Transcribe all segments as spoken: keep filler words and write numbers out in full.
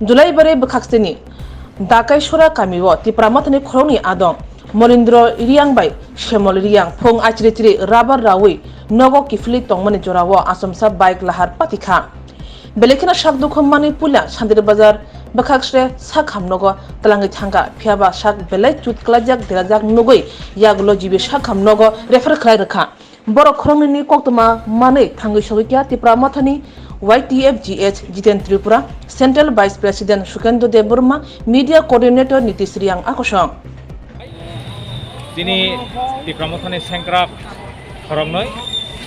Julaibari bwkhaksini Dakaisora kamio Tipra Mothani khoroknwi adong Molindro Riyang bai Semol Riyang phung aichiri chiri rabar raui nogo kiphilwi tongmani jorao achomsa bike lahar patikha. Belai kheno sak dukhu manwi puila Santir Bazar bwkhaksre sak hamnogo twlangwi thangkha, phiyaba sak belai chut klaijak derajak nugwi yagulo G B sak hamnogo refer khlai rwkha. Borok khoroknwini koktwma manwi thangwi sogwikha Tipra Mothani Y T F G H Jiten Tripura, Central Vice President Sukendra Debbarma, Media Coordinator Nitish Riyang akosong. Chini Tipra Mothani sengkrak khoroknwi,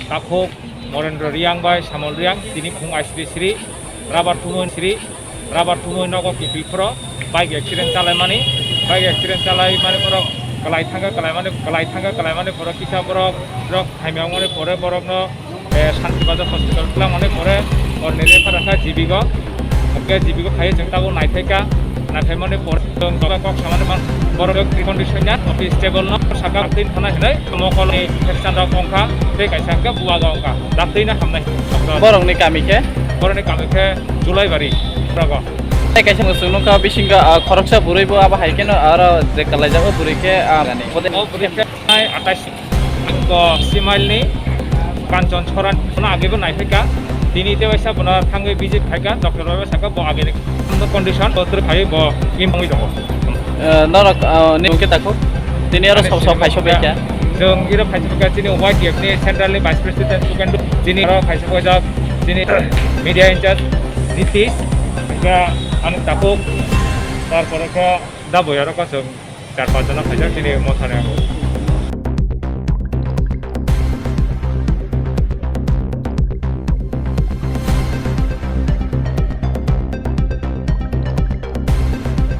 takhuk Morendra Riyang bai Samol Riyang, tini phung aisiri siri rabar thumwi siri, rabar thumwi nogo kiphil phoro bike accident chalaimani, bike accident chalaimani borok kwlai thangkha, kwlaimani, kwlai thangkha, kwlaimani borok kisa borok, borok hamya wngmani pore borokno, eh, Santir Bazar hospital twlangmani pore orni refer kha G B go. Hwnkhe G B go phaiwi chwng tabuk naithaikha, naithaimani pore chwng kok samani man borok condition ya office table no saka tin thana hinwi mokolni khestan rok wngkha tei kaisa hwnkhe buwaga wngkha, daktwino hamnai. Borokni kami khe? Borokni kami khe Julaibari rogo. Tei kaisa mwswk nukha bisingo, ah, khoroksa bwrwi bo abo hai kheno aro je kwlaijago bwrwi khe, ah, O bwrwi khe atais. Bo Simailni Kanchon Soran, bono agebo naiphaikha. Tini tewaisa bono thangwi visit khaikha, doctor bai sakha bo ageni condition, bo twrwi phaiwi bo imongwi tongo. Eh, norok, eh, ni hwnkhe takhuk? Tini aro ani sabo sabo sini phaiso kha, baikha. Chwng iro phaiso kha chini Y T F ni central ni vice president Sukendra, chini aro phaiso kha chini media in charge Nitish, kha ani takhuk, tarpore kha da boyaro kha chwng char panch jona phaijak chini mothani.